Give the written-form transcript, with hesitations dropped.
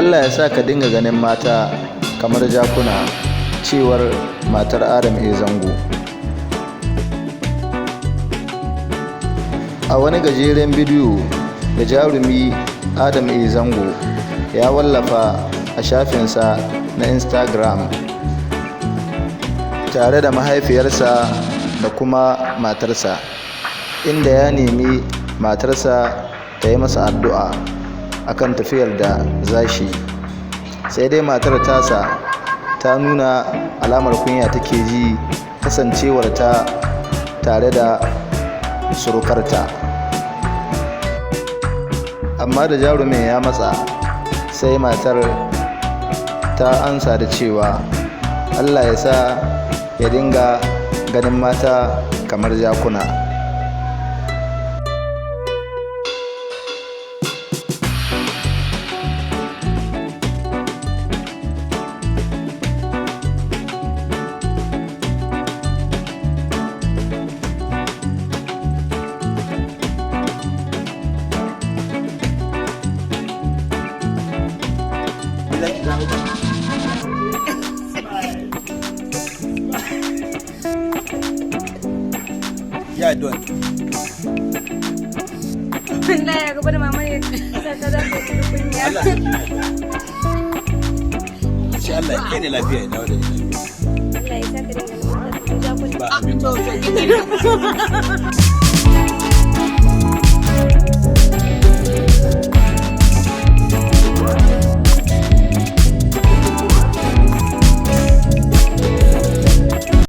Allah ya sa ka dinga ganin mata kamar jakuna, cewar matar Adam A. Zango. A wani gajeren bidiyo da jarumi Adam A. Zango ya wallafa a shafinsa na Instagram tare da mahaifiyarsa da kuma matarsa, inda ya nemi matarsa ta yi masa addu'a akan tafiyar da za shi. Sai dai matar tasa ta nuna alamar kunya take ji kasancewarta tare da surukarta. Amma da jarumin ya matsa, sai matar ta ansa da cewa Allah ya sa ya dinga ganin mata kamar jakuna. Ya don. Allah ya gaba da mama ne sa ta za ta yi kunya. Allah. Sai Allah ya kai ni lafiya ya dawo da ni lafiya. Allah ya sa ka dinga ganin mata kamar jakuna. Ba abin ba.